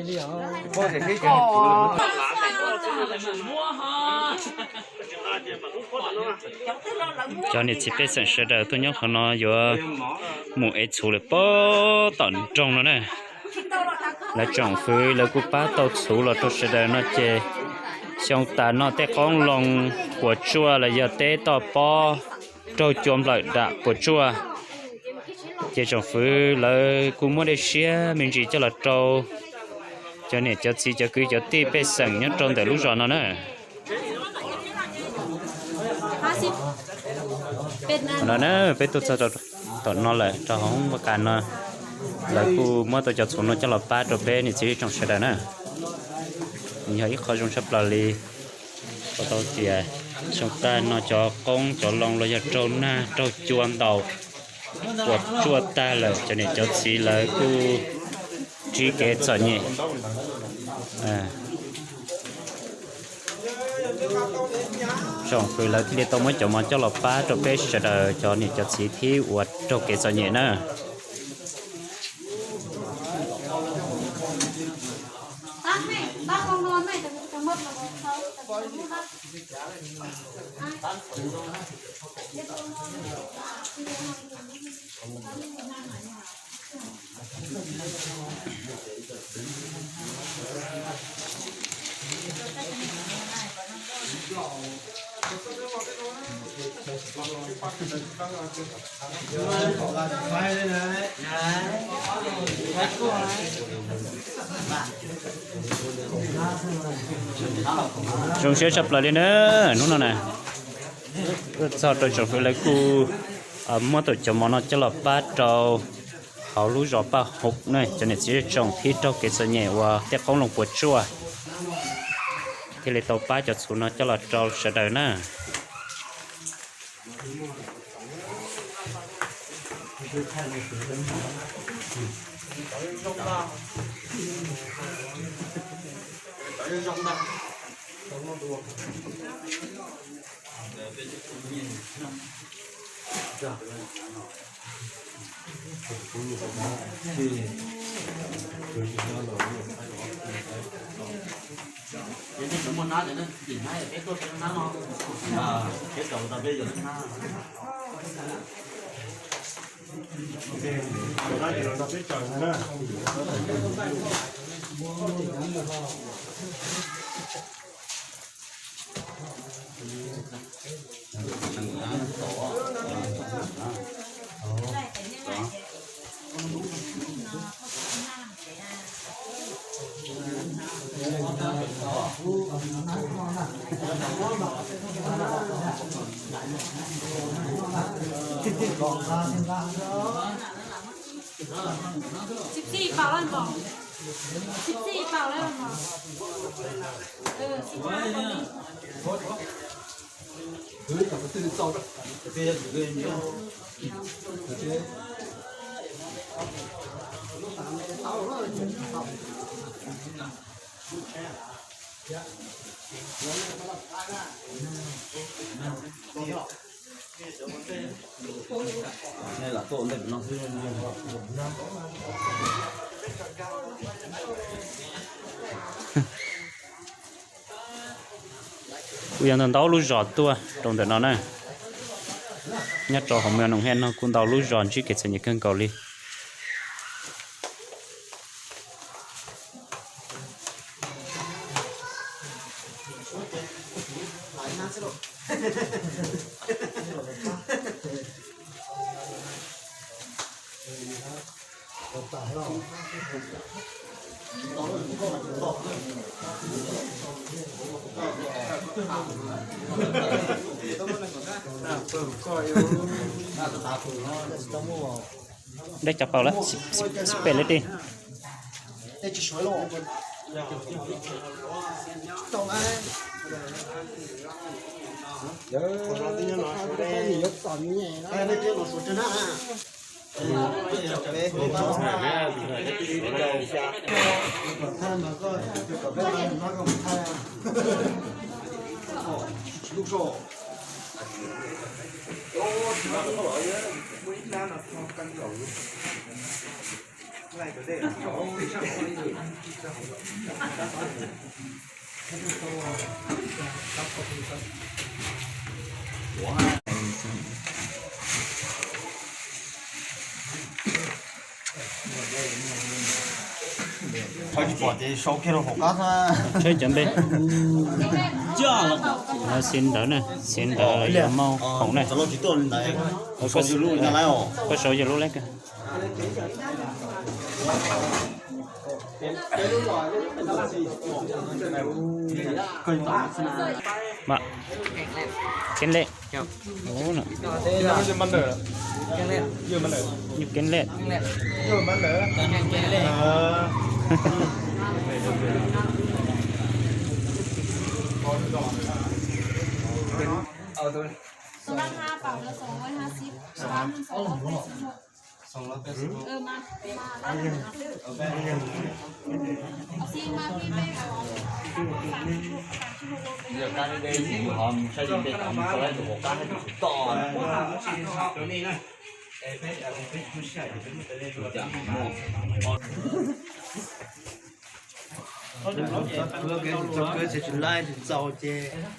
Cov niam txiv pej xeem sawv daws tuaj nyob qhov no yuav mus ev txhuv lawm pob tom nroog no na. Lawv tsoom fwv lawv kuj pab tau txhuv los rau sawv daws no ces xyoo tas no tej qoob loo puas tsuaj los yog teb toj pob raug cua nplawm dam puas tsuaj, ces tsoom fwv lawv kuj muab dej siab me ntsis coj los rau cov niam cov txiv cov kwv cov tij pej xeem nyob rau ntawm lub zos no na. No na, peb tuaj txog tom no lawm rau hauv vaj qas no, lawv kuj muab tau cov txhuv no coj los pab rau peb niam txiv tsoom sawv daws na. Yog ib qho zoo tshaj plaws li, ua tau tias xyoo tag no cov qoob cov loo los yog raug nag raug cua ntaus puas tsuaj tag lawm, cov niam cov txiv lawv kuj ntsib kev txom nyem. Tsoom fwv lawv thiaj li tau muab cov mov coj los pab rau peb sawv daws cov niam cov txiv thiab uas raug kev txom nyem na. Zoo siab tshaj plaws li na, hnub no na, txog rau tsoom fwv lawv kuj muab tau cov mov no coj los pab rau hauv lub zos Paj Hauv na, cov niam txiv tsoom thiab raug kev txom nyem uas tej qoob loo puas tsuaj, thiaj li tau pab cov txhuv no coj los rau sawv daws na. Kuj yog ntau ntau lub zos tuaj rau ntawm no na. Nyob rau hauv me noos hia no kuj ntau lub zos ntsib kev txom nyem kawg nkaus li. Dej cov paus lawm, xib pem li ti. Tsis pom ces sau kiag rau hauv qab. Tshawb cov npe. Xiv ntawv na, xiv ntawv los yog mauj hoom na. Koj sau yog lub leb. Keeb lej. Nyuj keeb lej.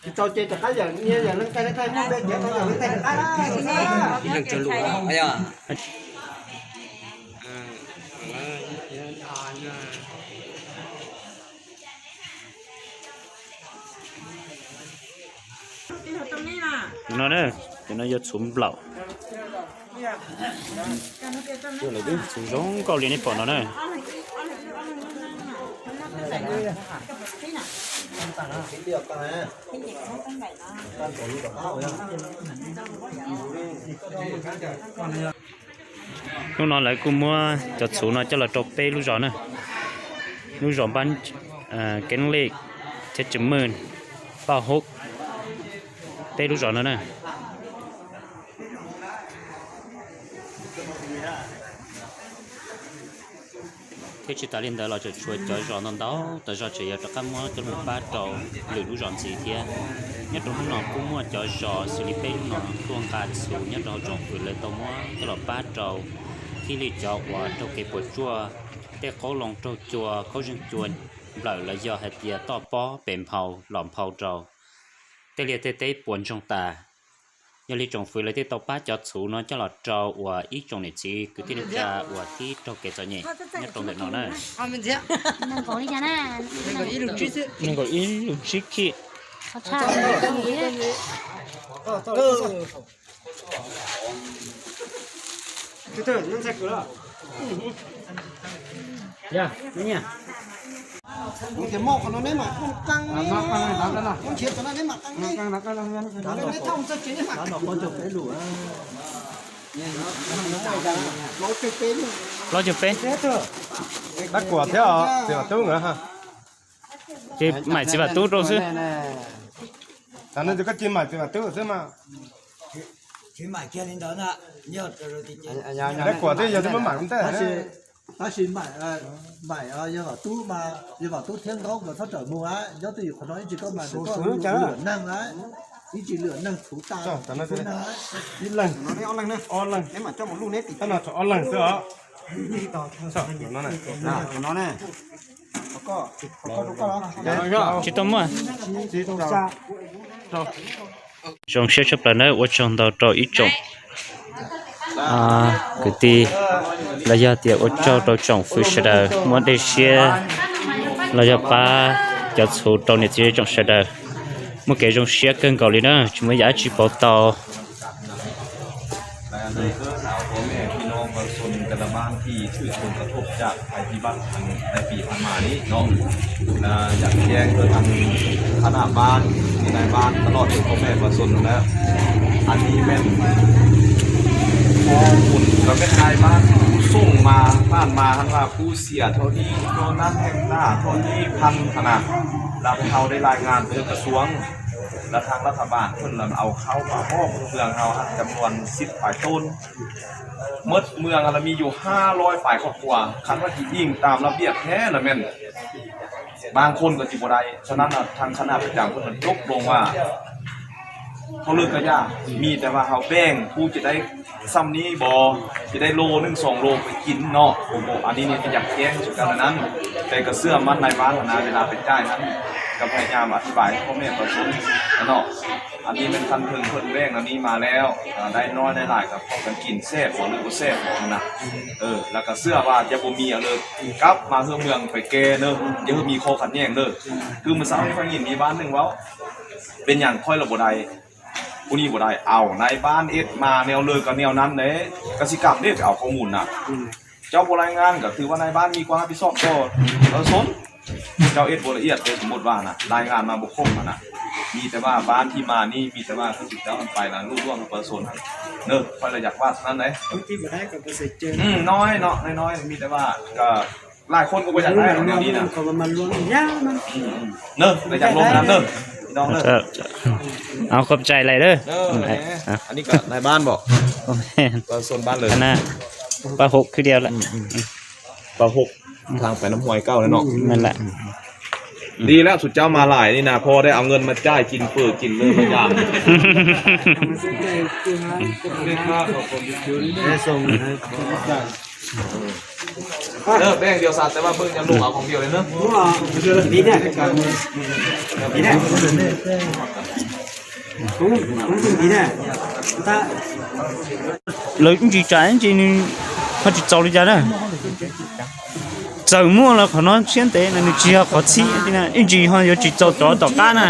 Tsis txaus ces rov qab yawm nyiaj yawm leej thaij leej thaij muaj npe tiav no yawm leej thaij rov qab. No na, cov no yog txhuv nplaum. Txhuv zoo nkauj li nej pom no na. Hnub no lawv kuj muab cov txhuv no coj los rau peb lub zos na, lub zos npab Keeb Lej thiab Tsis Maj, Paj Hub, peb lub zos no na. Thiab tsis tas li ntawd los tseem tshuav cov zos ntau ntau tas zog tseem yuav rov qab muab coj los pab rau lwm lub zos ntxiv thiab. Nyob rau hnub no kuj muaj cov zos xws li peb lub no tuaj nqa txhuv nyob rau hauv tsoom fwv lawv tau muab coj los pab rau thiaj li cov uas raug kev puas tsuaj, tej qoob loo raug cua khaub zeeg cua nplawm los yog hais tias toj pob pes nphau los nphau rau tej liaj tej teb puas ntsoog tas. Yog li tsoom fwv lawv thiaj tau pab cov txhuv no coj los rau uas ib tsoom niam txiv kwv tij neej tsa uas tib raug kev txom nyem nyob rau ntawm no na. Nees nkaum ib lub tsib kij. Plaub caug peb. Dab Kuam thiab os, txiv Vam Tub nkawd. Ces maim txiv Vam Tub rau xwb. Tam no ces koj cia maim txiv Vam Tub xwb mas. Dab Kuam twb yog twb muab maim ua ntej. Tab sis maim, maim yog Vam Tub mas, yog Vam Tub thiab Nkauj nkawd txhob rawm mus lawm, nyob twj ywm qhov no ib tsis koj mas tus koj lwm neeg lawm, ib tsis lwm neeg txhuv tas, ib leeg, ob leeg, ob leeg, ob leeg xwb os. Tsis tau muaj. Zoo siab tshaj plaws nawb, ua tsaug ntau rau ib tsoom kwv tij los yog tias ua tsaug rau tsoom fwv sawv daws muab dej siab los yog pab cov txhuv rau niam txiv tsoom sawv daws. Muaj kev zoo siab kawg nkaus li na, tsis muaj yam dab tsi pauv tau. และในเรื่องราวพ่อแม่พี่น้องประชาชนแต่ละบ้านที่ถูกผลกระทบจากภัยพิบัติในปีผ่านมานี้เนาะ และอยากแจ้งเพื่อทางคณะบ้านที่นายบ้านตลอดถึงพ่อแม่ประชาชนนะ อันนี้แม่นข้อมูลก็เป็นนายบ้านส่งมาผ่านมาท่านว่าผู้เสียเท่านี้เท่านั้นแห่งหน้าเท่านี้พันขนาด แล้วให้เราได้รายงานไปยังกระทรวง แล้วทางรัฐบาลเพิ่นเอาเข้ามามอบเมืองเฮาหั่นจำนวนสิบปลายต้น หมดเมืองหั่นละมีอยู่ห้าร้อยปลายครอบครัว คันว่าสิอิงตามระเบียบแท้ละแม่น บางคนก็สิบ่ได้ ฉะนั้นน่ะ ทางคณะประจำเพิ่นก็จบลงว่า เพราะเลิกก็ยาก มีแต่ว่าเฮาแบ่งผู้จะได้ส่ำนี้บ่ จะได้โลหนึ่งสองโลไปกินเนาะ อันนี้เนี่ยก็อยากแจ้งสู่กันนั้น แต่ก็เชื่อมั่นนายบ้านนะ เวลาไปจ่ายนั้น ก็พยายามอธิบายให้พ่อแม่ประชาชนเนาะ อันนี้เป็นคันเพิ่งเพิ่นแบ่งอันนี้มาแล้ว ได้น้อยได้หลายก็พอกันกิน แซ่บบ่หรือบ่แซ่บบ่นะ เออ แล้วก็เชื่อว่าจะบ่มีเอาเลย กลับมาเฮือเมืองไปแก้เนอะ อย่าให้มีข้อขัดแย้งเด้อ คือมื้อเช้านี้ข้อยยินมีบ้านหนึ่งเว้า เป็นหยังข้อยละบ่ได้ ผู้นี้บ่ได้ เอานายบ้านเอ็ดมาแนวเลยก็แนวนั้นเด้ กสิกรรมเด้ไปเอาข้อมูลนะ เจ้าบ่รายงานก็ถือว่านายบ้านมีความรับผิดชอบต่อประชาชน เจ้าเอ็ดบ่ละเอียดเด้ สมมติว่านะ รายงานมาบ่ครบอะนะ มีแต่ว่าบ้านที่มานี่ มีแต่ว่าเขาสิเจ้ามันไปนะ ลูกร่วงประชาชนเนอะ ข้อยละอยากว่าเท่านั้นเลย อืม น้อยเนาะ น้อยๆ มีแต่ว่าก็ หลายคนก็บ่อยากได้หรอกแนวนี้นะ เนอะ แต่อยากลงน้ำเนอะ พี่น้องเนอะ เอาขอบใจหลายเด้อ เออ อันนี้ก็นายบ้านบอก ประชาชนบ้านเลย อันนั้น ป .หก คือเดียวแหละ ป .หก ทางไปน้ำห้วยเก่าแล้วเนาะ นั่นแหละ ดีแล้วสุดเจ้ามาหลายนี่นะ พอได้เอาเงินมาจ่ายกินเปิดกินเลยมายาม ได้ส่งนะ เออ แบ่งเดียวซะ แต่ว่าเบิ่งจะลงเอาของเดียวเลยเนอะ Vine. Vine. Lawv ib ntsis tsam ib ntsis nws ho tsis txaus li cas na. Txawm muaj los qhov no siab ntev no nws tsis yog qhov txhib, ib ntsis ho yuav tsis txaus cov tom qab na.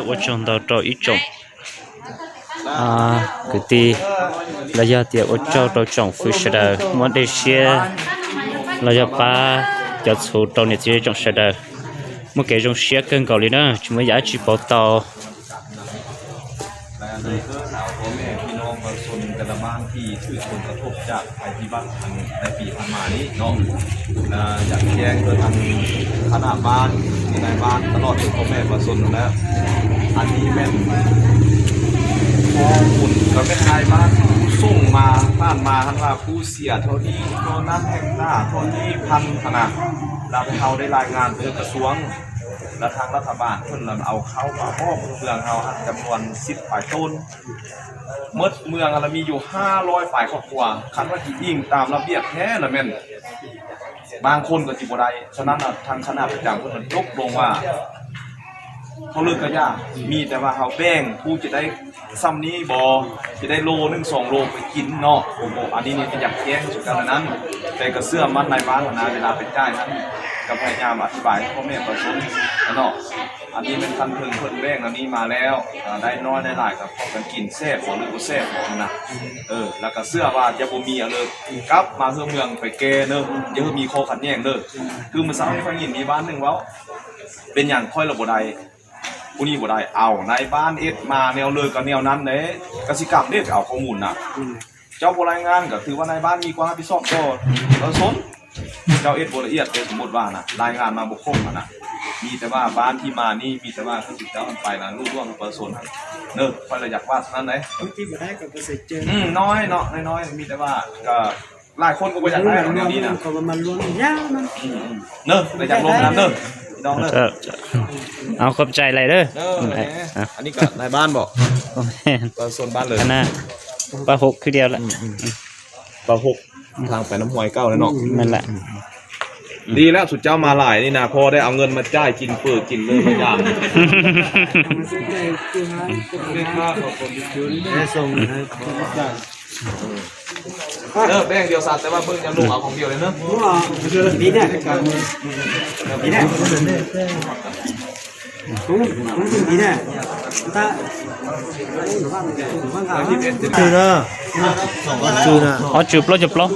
Ua tsaug ntau rau ib tsoom kwv tij, los yog tias ua tsaug rau tsoom fwv sawv daws muab dej siab los yog pab cov txhuv rau niam txiv tsoom sawv daws. Muaj kev zoo siab kawg nkaus li na, tsis muaj yam dab tsi pauv tau. ในอนาคตเราพ่อแม่พี่น้องประชาชนแต่ละบ้านที่ถูกผลกระทบจากภัยพิบัติครั้งในปีผ่านมานี้เนาะ และอยากแจ้งเพื่อทางคณะบ้านที่นายบ้านตลอดถึงพ่อแม่ประชาชนนะ อันนี้แม่นข้อมูลก็แม่นนายบ้านผู้ส่งมาผ่านมาท่านว่าผู้เสียเท่านี้เท่านั้นแฮกตาร์เท่านี้พันขนาด แล้วให้เราได้รายงานไปกระทรวง และทางรัฐบาลเพิ่นละเอาเข้ามามอบเมืองเฮาหั่นจำนวนสิบปลายต้น หมดเมืองหั่นละมีอยู่ห้าร้อยปลายครอบครัว คันว่าสิอิงตามระเบียบแท้ละแม่น บางคนก็สิบ่ได้ ฉะนั้นน่ะทางคณะประจำเพิ่นตกลงว่า เพราะเลิกก็ยาก มีแต่ว่าเฮาแบ่งผู้จะได้ส่ำนี้บ่ จะได้โลหนึ่งสองโลไปกินเนาะ อันนี้เนี่ยก็อยากแจ้งสู่กันนั้น แต่ก็เชื่อมั่นนายบ้านนะ เวลาไปจ่ายนั้น ก็พยายามอธิบายให้พ่อแม่ประชาชนเนาะ อันนี้เป็นคันเพิ่งเพิ่นแบ่งอันนี้มาแล้ว อ่า ได้น้อยได้หลายก็พอกันกิน แซ่บบ่หรือบ่แซ่บบ่นะ เออ แล้วก็เชื่อว่าจะบ่มีเอาเลย กลับมาเฮือเมืองไปแก้เนอะ อย่าให้มีข้อขัดแย้งเด้อ คือมื้อเช้านี้ข้อยยินมีบ้านหนึ่งเว้า เป็นหยังข้อยละบ่ได้ ผู้นี้บ่ได้ เอานายบ้านเอ็ดมาแนวเลยก็แนวนั้นเด้ กสิกรรมเด้ไปเอาข้อมูลนะ เจ้าบ่รายงานก็ถือว่านายบ้านมีความรับผิดชอบต่อประชาชน เจ้าเอ็ดบ่ละเอียดเด้ สมมติว่านะ รายงานมาบ่ครบอะนะ มีแต่ว่าบ้านที่มานี่ มีแต่ว่าเขาสิเจ้ามันไปนะ ลูกร่วงประชาชนเนอะ ข้อยละอยากว่าเท่านั้นเลย อืม น้อยเนาะ น้อยๆ มีแต่ว่าก็ หลายคนก็บ่อยากได้หรอกแนวนี้นะ เนอะ แต่อยากลงน้ำเนอะ พี่น้องเนอะ เอาขอบใจหลายเด้อ เออ อันนี้ก็นายบ้านบอก ประชาชนบ้านเลย อันนั้น ป .หก คือเดียวแหละ ป . .หก ทางไปน้ำห้วยเก่าแล้วเนาะ นั่นแหละ ดีแล้วสุดเจ้ามาหลายนี่นะ พอได้เอาเงินมาจ่ายกินเปิดกินเลยมายาม ได้ส่งนะ เออ แบ่งเดียวซะ แต่ว่าเบิ่งจะลงเอาของเดียวเลยเนอะ Vine. Vine. Vine. Ob txwm plaub caug plaub.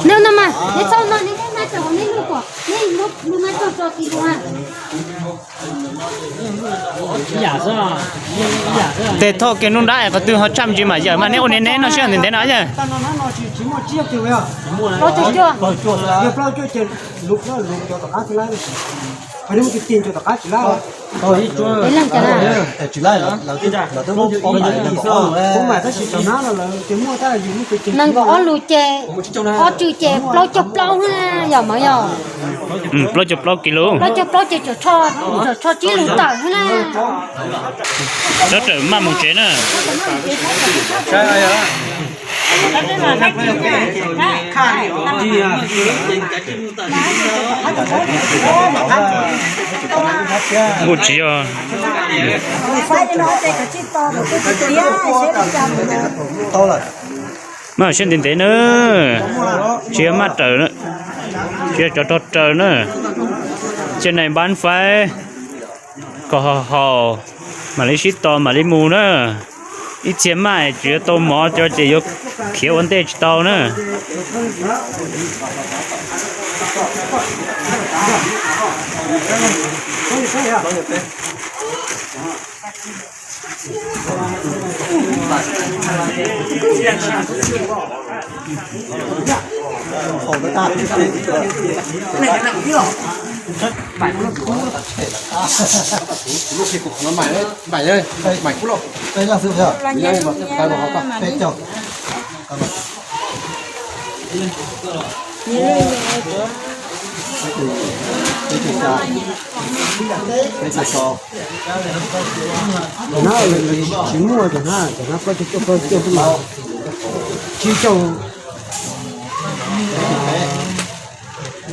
No no mas, neb txhob no, neb Tes thoj kiag nruab nrab es qhov twg ho tshaj me ntsis mam yawm mas nej ua niaj neb no sij hawm ntev ntev no yawg. Nees nkaum ob lus ces ob tswm ces plaub caug plaub xwb na yom mas yog. Plaub caug plaub kis lus. Plaub caug plaub ces tsawm tsho tsib lus tawm xwb na. Sawv daws maj mus tsev na. Kuj tsis yog. Maj siab ntev ntev na, tsis yog maj raws, tsis yog cov rog raws na. Cia nais npab faib kom haus haus, mam li sib tos mam li mus na. Ib txhia maj tsuas yuav tau mov cov ces yuav khiav ua ntej tsis tau na. Tsis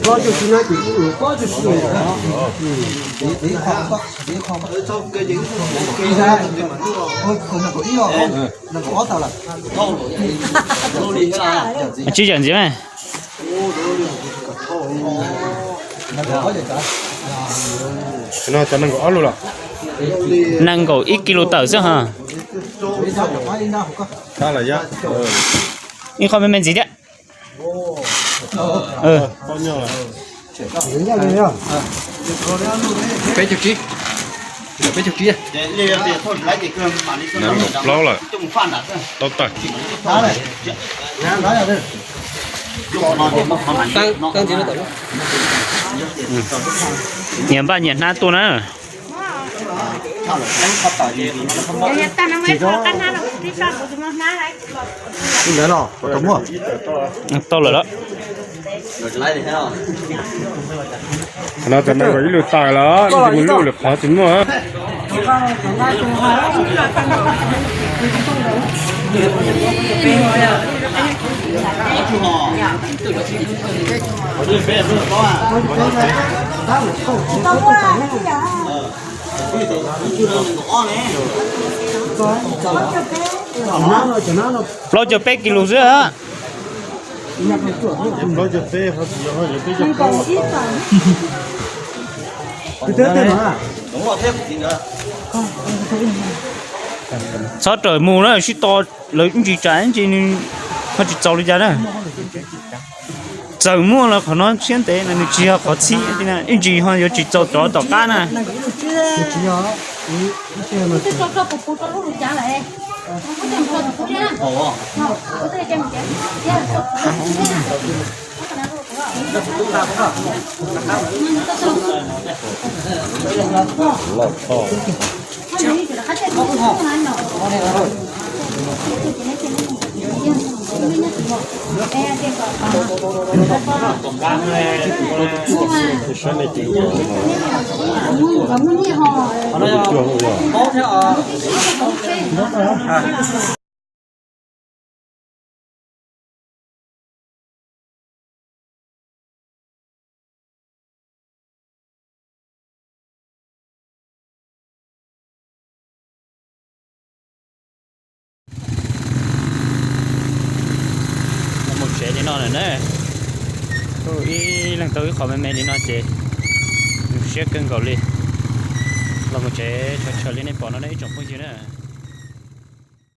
muaj, tsis muaj, tsis muaj, tsis muaj, plaub caug tsib na, plaub caug tsib. Tsib yawm ntxiv mas. Cov nees nkaum ob lus los? Nees nkaum ib kis lus tawm xwb ha. Ib qho me me ntxiv thiab. Peb caug tsib, peb caug tsib. Nees nkaum plaub lawm, plaub tawm. Nyias npaj nyias hnab tuaj na. Tau lawm los? No tau nees nkaum ib lus tawm los, mus luj lwm qhov tsis muaj. Plaub caug peb kis lus xwb. Txhob rawm mus na, sib tos lawv ib ntsis tsam ib ntsis nws ho tsis txaus li cas na. Txawm muaj los qhov no siab ntev no nws tsis yog qhov txhib, ib ntsis ho yuav tsis txaus cov tom qab na. Los mus tsev li no lawm na. Ib leeg tau ib qho me me li no ces zoo siab kawg nkaus li. Los mus tsev tshawm tshawm li nej pom no na ib tsoom phooj ywg na.